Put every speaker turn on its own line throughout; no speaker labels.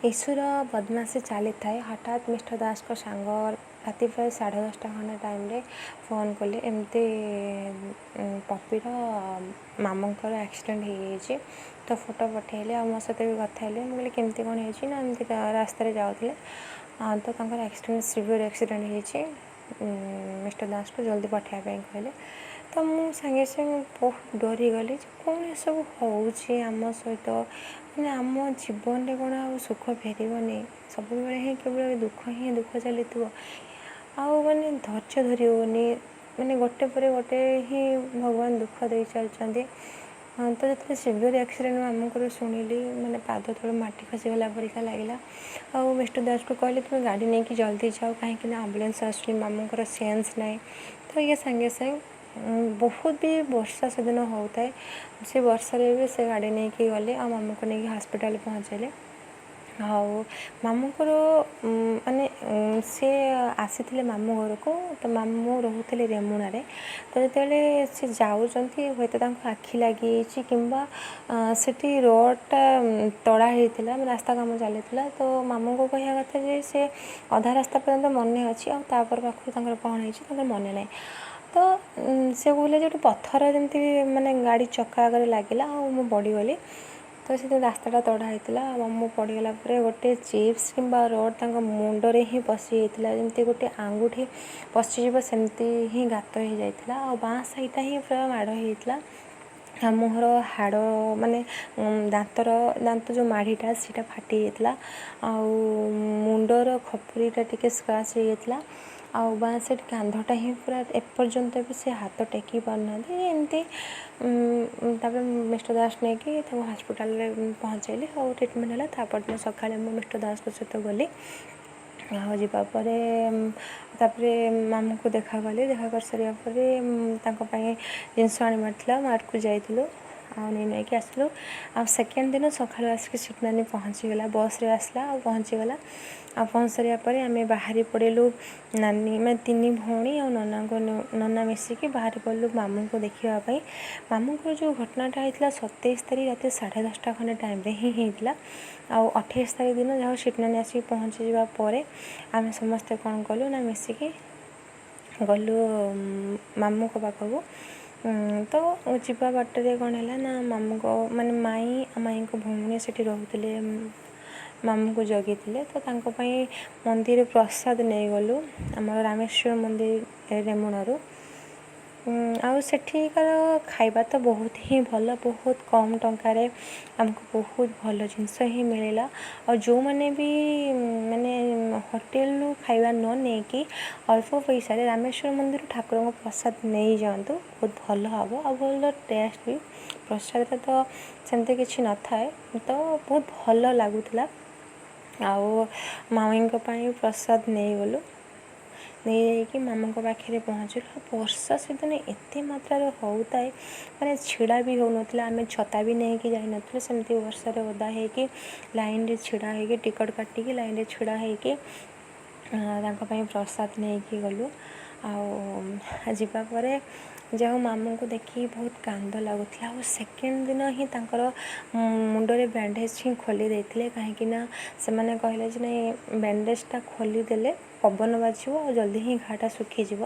ଇସୁର ବଦମାସି ଚାଲିଥାଏ। ହଠାତ୍ ମିଷ୍ଟର ଦାସଙ୍କ ସାଙ୍ଗ ରାତି ପ୍ରାୟ 10:30 ଖଣ୍ଡେ ଟାଇମ୍ରେ ଫୋନ୍ କଲେ, ଏମିତି ପପିର ମାମୁଁଙ୍କର ଆକ୍ସିଡ଼େଣ୍ଟ ହେଇଯାଇଛି। ତ ଫଟୋ ପଠାଇଲେ ଆଉ ମୋ ସହିତ ବି କଥା ହେଲେ। ମୁଁ କହିଲି, କେମିତି କ'ଣ ହେଇଛି? ନା, ଏମିତି ରାସ୍ତାରେ ଯାଉଥିଲେ ତ ତାଙ୍କର ଆକ୍ସିଡ଼େଣ୍ଟ, ସିଭିୟର୍ ଆକ୍ସିଡ଼େଣ୍ଟ ହେଇଛି। ମିଷ୍ଟର ଦାସକୁ ଜଲ୍ଦି ପଠାଇବା ପାଇଁ କହିଲେ। ତ ମୁଁ ସାଙ୍ଗେ ସାଙ୍ଗେ ବହୁତ ଡରିଗଲି ଯେ କ'ଣ ଏସବୁ ହେଉଛି ଆମ ସହିତ? ମାନେ ଆମ ଜୀବନରେ କ'ଣ ଆଉ ସୁଖ ଫେରିବନି? ସବୁବେଳେ ହିଁ କେବଳ ଦୁଃଖ ହିଁ ଦୁଃଖ ଚାଲିଥିବ ଆଉ ମାନେ ଧୈର୍ଯ୍ୟ ଧରି ହେଉନି। ମାନେ ଗୋଟେ ପରେ ଗୋଟେ ହିଁ ଭଗବାନ ଦୁଃଖ ଦେଇ ଚାଲିଛନ୍ତି। ତ ଯେତେବେଳେ ସିଭିୟର୍ ଆକ୍ସିଡ଼େଣ୍ଟ ମାମୁଁଙ୍କର ଶୁଣିଲି, ମାନେ ପାଦ ତଳୁ ମାଟି ଖସିଗଲା ପରିକା ଲାଗିଲା। ଆଉ ମିଷ୍ଟର ଦାସକୁ କହିଲି, ତୁମେ ଗାଡ଼ି ନେଇକି ଜଲ୍ଦି ଯାଅ, କାହିଁକି ନା ଆମ୍ବୁଲାନ୍ସ ଆସୁନି, ମାମୁଁଙ୍କର ସେନ୍ସ ନାହିଁ। ତ ଇଏ ସାଙ୍ଗେ ସାଙ୍ଗେ, ବହୁତ ବି ବର୍ଷା ସେଦିନ ହେଉଥାଏ, ସେ ବର୍ଷାରେ ବି ସେ ଗାଡ଼ି ନେଇକି ଗଲେ ଆଉ ମାମୁଁଙ୍କୁ ନେଇକି ହସ୍ପିଟାଲରେ ପହଞ୍ଚାଇଲେ। ଆଉ ମାମୁଁଙ୍କର ମାନେ ସେ ଆସିଥିଲେ ମାମୁଁ ଘରକୁ, ତ ମାମୁଁ ରହୁଥିଲେ ରେମୁଣାରେ। ତ ଯେତେବେଳେ ସେ ଯାଉଛନ୍ତି, ହୁଏତ ତାଙ୍କୁ ଆଖି ଲାଗିଯାଇଛି କିମ୍ବା ସେଠି ରୋଡ଼ଟା ତଡ଼ା ହେଇଥିଲା, ରାସ୍ତା କାମ ଚାଲିଥିଲା। ତ ମାମୁଁଙ୍କ କହିବା କଥା ଯେ ସେ ଅଧା ରାସ୍ତା ପର୍ଯ୍ୟନ୍ତ ମନେ ଅଛି ଆଉ ତାପର ପାଖରୁ ତାଙ୍କର କ'ଣ ହେଇଛି ତାଙ୍କର ମନେ ନାହିଁ। ତ ସେ କହିଲେ ଯେ ଗୋଟେ ପଥର ଯେମିତି ମାନେ ଗାଡ଼ି ଚକା ଆଗରେ ଲାଗିଲା ଆଉ ମୁଁ ପଡ଼ିଗଲି। ତ ସେ ରାସ୍ତାଟା ତଡ଼ା ହେଇଥିଲା ଆଉ ମାମୁଁ ପଡ଼ିଗଲା ପରେ ଗୋଟେ ଚିପ୍ସ କିମ୍ବା ରଡ଼୍ ତାଙ୍କ ମୁଣ୍ଡରେ ହିଁ ପଶିଯାଇଥିଲା। ଯେମିତି ଗୋଟେ ଆଙ୍ଗୁଠି ପଶିଯିବ, ସେମିତି ହିଁ ଗାତ ହେଇଯାଇଥିଲା ଆଉ ବାଁ ସାଇଡ଼୍ଟା ହିଁ ପୁରା ମାଡ଼ ହେଇଯାଇଥିଲା। ଆଉ ମୁହଁର ହାଡ଼, ମାନେ ଦାନ୍ତର, ଦାନ୍ତ ଯେଉଁ ମାଢ଼ିଟା, ସେଇଟା ଫାଟି ଯାଇଥିଲା ଆଉ ମୁଣ୍ଡର ଖପୁରିଟା ଟିକେ ସ୍କ୍ରାଚ୍ ହେଇଯାଇଥିଲା ଆଉ ବାଁ ସାଇଡ଼୍ କାନ୍ଧଟା ହିଁ ପୁରା ଏପର୍ଯ୍ୟନ୍ତ ବି ସେ ହାତ ଟେକି ପାରୁନାହାନ୍ତି ଏମିତି। ତାପରେ ମିଷ୍ଟର ଦାସ ନେଇକି ତାକୁ ହସ୍ପିଟାଲରେ ପହଞ୍ଚାଇଲେ ଆଉ ଟ୍ରିଟମେଣ୍ଟ ହେଲା। ତାପରଦିନ ସକାଳେ ମୁଁ ମିଷ୍ଟର ଦାସଙ୍କ ସହିତ ଗଲି ଆଉ ଯିବା ପରେ ତାପରେ ମାମୁଁଙ୍କୁ ଦେଖା କଲି। ଦେଖା କରିସାରିବା ପରେ ତାଙ୍କ ପାଇଁ ଜିନିଷ ଆଣିବାର ଥିଲା, ମାର୍ଟକୁ ଯାଇଥିଲୁ ଆଉ ନେଇକି ଆସିଲୁ। ଆଉ ସେକେଣ୍ଡ ଦିନ ସକାଳୁ ଆସିକି ସିଟନାନୀ ପହଞ୍ଚିଗଲା, ବସ୍ରେ ଆସିଲା ଆଉ ପହଞ୍ଚିଗଲା। ଆଉ ପହଞ୍ଚି ସାରିବା ପରେ ଆମେ ବାହାରି ପଡ଼ିଲୁ, ନାନୀ, ମାନେ ତିନି ଭଉଣୀ ଆଉ ନନାଙ୍କ ନନା ମିଶିକି ବାହାରି ପଡ଼ିଲୁ ମାମୁଁଙ୍କୁ ଦେଖିବା ପାଇଁ। ମାମୁଁଙ୍କର ଯେଉଁ ଘଟଣାଟା ହେଇଥିଲା, 27 ତାରିଖ ରାତି 10:30 ଖଣ୍ଡେ ଟାଇମ୍ରେ ହିଁ ହେଇଥିଲା। ଆଉ 28 ତାରିଖ ଦିନ ଯାହା ସିଟନାନୀ ଆସିକି ପହଞ୍ଚିଯିବା ପରେ ଆମେ ସମସ୍ତେ କ'ଣ କଲୁ ନା ମିଶିକି ଗଲୁ ମାମୁଁଙ୍କ ପାଖକୁ। ତ ଯିବା ବାଟରେ କ'ଣ ହେଲା ନା ମାମୁଁଙ୍କ, ମାନେ ମାଇଁ ଆଉ ମାଇଁଙ୍କ ଭଉଣୀ ସେଠି ରହୁଥିଲେ, ମାମୁଁଙ୍କୁ ଜଗିଥିଲେ। ତ ତାଙ୍କ ପାଇଁ ମନ୍ଦିର ପ୍ରସାଦ ନେଇଗଲୁ, ଆମର ରାମେଶ୍ୱର ମନ୍ଦିର ରେମୁଣାରୁ। ଆଉ ସେଠିକାର ଖାଇବା ତ ବହୁତ ହିଁ ଭଲ। ବହୁତ କମ୍ ଟଙ୍କାରେ ଆମକୁ ବହୁତ ଭଲ ଜିନିଷ ହିଁ ମିଳିଲା। ଆଉ ଯେଉଁମାନେ ବି ମାନେ ହୋଟେଲରୁ ଖାଇବା ନ ନେଇକି ଅଳ୍ପ ପଇସାରେ ରାମେଶ୍ୱର ମନ୍ଦିରରୁ ଠାକୁରଙ୍କ ପ୍ରସାଦ ନେଇଯାଆନ୍ତୁ, ବହୁତ ଭଲ ହେବ ଆଉ ଭଲ ଟେଷ୍ଟ ବି। ପ୍ରସାଦରେ ତ ସେମିତି କିଛି ନଥାଏ, ତ ବହୁତ ଭଲ ଲାଗୁଥିଲା। ଆଉ ମାମୁଁଙ୍କ ପାଇଁ ପ୍ରସାଦ ନେଇଗଲୁ। ନେଇଯାଇକି ମାମୁଁଙ୍କ ପାଖରେ ପହଞ୍ଚିଲୁ। ଆଉ ବର୍ଷା ସେଦିନ ଏତେ ମାତ୍ରାରେ ହେଉଥାଏ, ମାନେ ଛିଡ଼ା ବି ହେଉନଥିଲା। ଆମେ ଛତା ବି ନେଇକି ଯାଇନଥିଲୁ। ସେମିତି ବର୍ଷାରେ ଓଦା ହେଇକି ଲାଇନ୍ରେ ଛିଡ଼ା ହେଇକି, ଟିକେଟ୍ କାଟିକି ଲାଇନ୍ରେ ଛିଡ଼ା ହେଇକି ତାଙ୍କ ପାଇଁ ପ୍ରସାଦ ନେଇକି ଗଲୁ। ଆଉ ଯିବା ପରେ ଯାଉ ମାମୁଁଙ୍କୁ ଦେଖିକି ବହୁତ କାନ୍ଦ ଲାଗୁଥିଲା। ଆଉ ସେକେଣ୍ଡ ଦିନ ହିଁ ତାଙ୍କର ମୁଣ୍ଡରେ ବ୍ୟାଣ୍ଡେଜ୍ ହିଁ ଖୋଲି ଦେଇଥିଲେ, କାହିଁକିନା ସେମାନେ କହିଲେ ଯେ ନାଇଁ, ବ୍ୟାଣ୍ଡେଜ୍ଟା ଖୋଲିଦେଲେ ପବନ ବାଜିବ ଆଉ ଜଲ୍ଦି ହିଁ ଘା'ଟା ଶୁଖିଯିବ।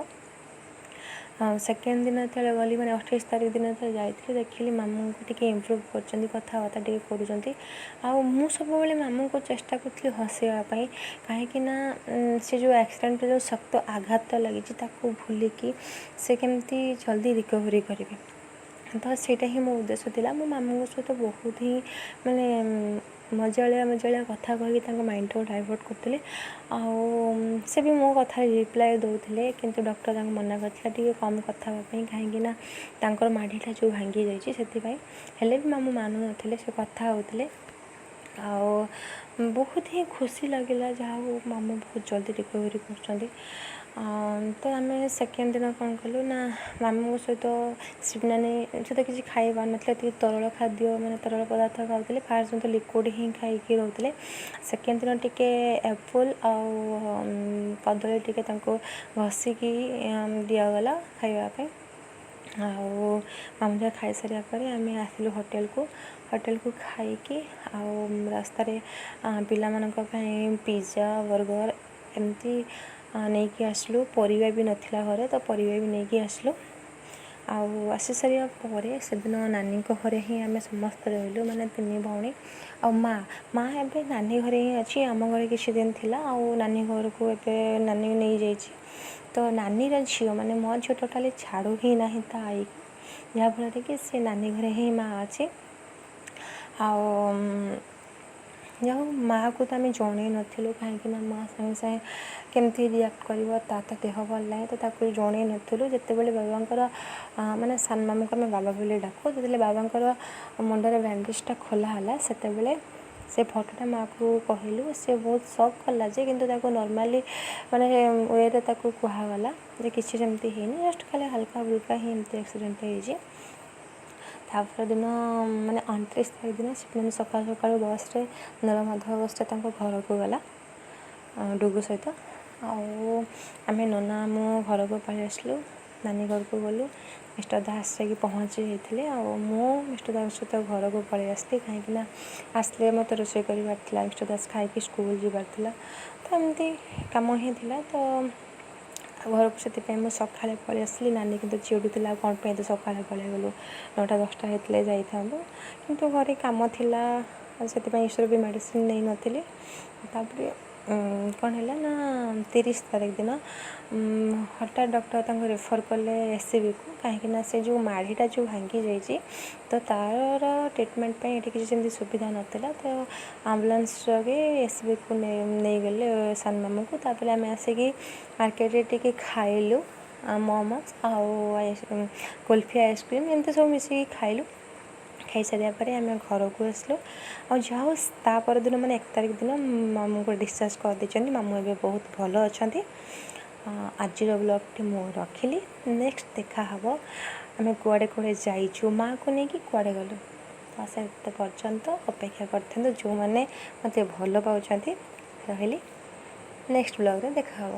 ଆଉ ସେକେଣ୍ଡ ଦିନ ଯେତେବେଳେ ଗଲି, ମାନେ 28 ତାରିଖ ଦିନ ଯେତେବେଳେ ଯାଇଥିଲି, ଦେଖିଲି ମାମୁଁଙ୍କୁ ଟିକେ ଇମ୍ପ୍ରୁଭ୍ କରୁଛନ୍ତି, କଥାବାର୍ତ୍ତା ଟିକେ କରୁଛନ୍ତି। ଆଉ ମୁଁ ସବୁବେଳେ ମାମୁଁଙ୍କୁ ଚେଷ୍ଟା କରୁଥିଲି ହସେଇବା ପାଇଁ, କାହିଁକିନା ସେ ଯେଉଁ ଆକ୍ସିଡ଼େଣ୍ଟରେ ଯେଉଁ ଶକ୍ତ ଆଘାତ ଲାଗିଛି, ତାକୁ ଭୁଲିକି ସେ କେମିତି ଜଲ୍ଦି ରିକଭରି କରିବେ। ତ ସେଇଟା ହିଁ ମୋ ଉଦ୍ଦେଶ୍ୟ ଥିଲା। ମୁଁ ମାମୁଁଙ୍କ ସହିତ ବହୁତ ହିଁ ମାନେ ମଜାଳିଆ ମଜାଳିଆ କଥା କହିକି ତାଙ୍କ ମାଇଣ୍ଡଟାକୁ ଡାଇଭର୍ଟ କରୁଥିଲି ଆଉ ସେ ବି ମୋ କଥାରେ ରିପ୍ଲାଏ ଦେଉଥିଲେ। କିନ୍ତୁ ଡକ୍ଟର ତାଙ୍କୁ ମନା କରିଥିଲା ଟିକେ କମ୍ କଥା ହେବା ପାଇଁ, କାହିଁକିନା ତାଙ୍କର ମାଢ଼ିଟା ଯେଉଁ ଭାଙ୍ଗି ଯାଇଛି ସେଥିପାଇଁ। ହେଲେ ବି ମାମୁଁ ମାନୁନଥିଲେ, ସେ କଥା ହେଉଥିଲେ ଆଉ ବହୁତ ହିଁ ଖୁସି ଲାଗିଲା, ଯାହା ହଉ ମାମୁଁ ବହୁତ ଜଲ୍ଦି ରିକଭରି କରୁଛନ୍ତି। ତ ଆମେ ସେକେଣ୍ଡ ଦିନ କ'ଣ କଲୁ ନା ମାମୁଁଙ୍କ ସହିତ ଶିବନାନୀ ସହିତ କିଛି ଖାଇ ପାରୁନଥିଲେ, ଟିକେ ତରଳ ଖାଦ୍ୟ, ମାନେ ତରଳ ପଦାର୍ଥ ଖାଉଥିଲେ। ଫାର୍ଷ୍ଟ ଦିନ ତ ଲିକ୍ୱିଡ଼ ହିଁ ଖାଇକି ରହୁଥିଲେ। ସେକେଣ୍ଡ ଦିନ ଟିକେ ଆପଲ୍ ଆଉ କଦଳୀ ଟିକେ ତାଙ୍କୁ ଘଷିକି ଦିଆଗଲା ଖାଇବା ପାଇଁ। ଆଉ ମାମୁଁ ଯାହା ଖାଇସାରିବା ପରେ ଆମେ ଆସିଲୁ ହୋଟେଲକୁ। ହୋଟେଲକୁ ଖାଇକି ଆଉ ରାସ୍ତାରେ ପିଲାମାନଙ୍କ ପାଇଁ ପିଜ୍ଜା, ବର୍ଗର ଏମିତି ନେଇକି ଆସିଲୁ। ପରିବା ବି ନଥିଲା ଘରେ, ତ ପରିବା ବି ନେଇକି ଆସିଲୁ। ଆଉ ଆସି ସାରିବା ପରେ ସେଦିନ ନାନୀଙ୍କ ଘରେ ହିଁ ଆମେ ସମସ୍ତେ ରହିଲୁ, ମାନେ ତିନି ଭଉଣୀ ଆଉ ମା'। ମା' ଏବେ ନାନୀ ଘରେ ହିଁ ଅଛି। ଆମ ଘରେ କିଛି ଦିନ ଥିଲା ଆଉ ନାନୀ ଘରକୁ ଏବେ ନାନୀ ନେଇଯାଇଛି। ତ ନାନୀର ଝିଅ, ମାନେ ମୋ ଝିଅ ଟୋଟାଲି ଛାଡ଼ୁ ହିଁ ନାହିଁ ତା ଆଈକୁ, ଯାହାଫଳରେ କି ସେ ନାନୀ ଘରେ ହିଁ ମା' ଅଛି। ଆଉ ଯାହା ହଉ, ମାଆକୁ ତ ଆମେ ଜଣେଇ ନଥିଲୁ, କାହିଁକିନା ମା' ସାଙ୍ଗେ ସାଙ୍ଗେ କେମିତି ରିଆକ୍ଟ କରିବ, ତା ତ ଦେହ ଭଲ ନାହିଁ, ତ ତାକୁ ଜଣେଇ ନଥିଲୁ। ଯେତେବେଳେ ବାବାଙ୍କର, ମାନେ ସାନ ମାମୁଁଙ୍କୁ ଆମେ ବାବା ବୋଲି ଡାକୁ, ଯେତେବେଳେ ବାବାଙ୍କର ମୁଣ୍ଡରେ ବ୍ୟାଣ୍ଡେଜଟା ଖୋଲା ହେଲା, ସେତେବେଳେ ସେ ଫଟୋଟା ମାଆକୁ କହିଲୁ। ସେ ବହୁତ ସକ୍ କଲା ଯେ, କିନ୍ତୁ ତାକୁ ନର୍ମାଲି ମାନେ ୱେରେ ତାକୁ କୁହାଗଲା ଯେ କିଛି ସେମିତି ହେଇନି, ଜଷ୍ଟ ଖାଲି ହାଲକା ଫୁଲକା ହିଁ ଏମିତି ଆକ୍ସିଡେଣ୍ଟ ହେଇଛି। ତାପର ଦିନ, ମାନେ 29 ତାରିଖ ଦିନ, ସେ ସକାଳୁ ସକାଳୁ ବସ୍ରେ, ନୀଳମାଧବ ବସ୍ରେ ତାଙ୍କ ଘରକୁ ଗଲା ଡୁଗୁ ସହିତ। ଆଉ ଆମେ ନନା ମୁଁ ଘରକୁ ପଳେଇ ଆସିଲୁ, ନାନୀ ଘରକୁ ଗଲୁ। ମିଷ୍ଟର ଦାସ ଯାଇକି ପହଞ୍ଚି ଯାଇଥିଲେ ଆଉ ମୁଁ ମିଷ୍ଟର ଦାସ ସହିତ ଘରକୁ ପଳେଇ ଆସିଲି, କାହିଁକିନା ଆସିଲେ ମୋତେ ରୋଷେଇ କରିବାର ଥିଲା, ମିଷ୍ଟର ଦାସ ଖାଇକି ସ୍କୁଲ ଯିବାର ଥିଲା, ତ ଏମିତି କାମ ହିଁ ଥିଲା। ତ ଘରକୁ ସେଥିପାଇଁ ମୁଁ ସକାଳେ ପଳେଇ ଆସିଲି। ନାନୀ କିନ୍ତୁ ଚିଡ଼ୁଥିଲା, ଆଉ କ'ଣ ପାଇଁ ତୁ ସକାଳେ ପଳେଇଗଲୁ, 9ଟା 10ଟା ହେଇଥିଲେ ଯାଇଥାନ୍ତୁ। କିନ୍ତୁ ଘରେ କାମ ଥିଲା, ଆଉ ସେଥିପାଇଁ ଈଶ୍ୱର ବି ମେଡ଼ିସିନ୍ ନେଇନଥିଲି। ତାପରେ କ'ଣ ହେଲା ନା, 30 ତାରିଖ ଦିନ ହଠାତ୍ ଡକ୍ଟର ତାଙ୍କୁ ରେଫର୍ କଲେ ଏସ୍ସିବିକୁ, କାହିଁକିନା ସେ ଯେଉଁ ମାଢ଼ିଟା ଯେଉଁ ଭାଙ୍ଗି ଯାଇଛି, ତ ତା'ର ଟ୍ରିଟମେଣ୍ଟ ପାଇଁ ଏଠି କିଛି ସେମିତି ସୁବିଧା ନଥିଲା। ତ ଆମ୍ବୁଲାନ୍ସ ଯୋଗେ ଏସ୍ସିବିକୁ ନେଇଗଲେ ସାନ ମାମୁଁକୁ। ତାପରେ ଆମେ ଆସିକି ମାର୍କେଟରେ ଟିକେ ଖାଇଲୁ, ମୋମୋସ୍ ଆଉ କୁଲଫି ଆଇସ୍କ୍ରିମ୍ ଏମିତି ସବୁ ମିଶିକି ଖାଇଲୁ। ଖାଇସାରିବା ପରେ ଆମେ ଘରକୁ ଆସିଲୁ। ଆଉ ଯାହା ହଉ, ତା ପରଦିନ, ମାନେ 1 ତାରିଖ ଦିନ ମାମୁଁଙ୍କୁ ଡିସଚାର୍ଜ କରିଦେଇଛନ୍ତି। ମାମୁଁ ଏବେ ବହୁତ ଭଲ ଅଛନ୍ତି। ଆଜିର ବ୍ଲଗ୍ଟି ମୁଁ ରଖିଲି। ନେକ୍ସଟ ଦେଖା ହେବ, ଆମେ କୁଆଡ଼େ କୁଆଡ଼େ ଯାଇଛୁ, ମାଆକୁ ନେଇକି କୁଆଡ଼େ ଗଲୁ। ତ ସେତେ ପର୍ଯ୍ୟନ୍ତ ଅପେକ୍ଷା କରିଥାନ୍ତୁ ଯେଉଁମାନେ ମୋତେ ଭଲ ପାଉଛନ୍ତି। ରହିଲି, ନେକ୍ସଟ ବ୍ଲଗ୍ରେ ଦେଖା ହେବ।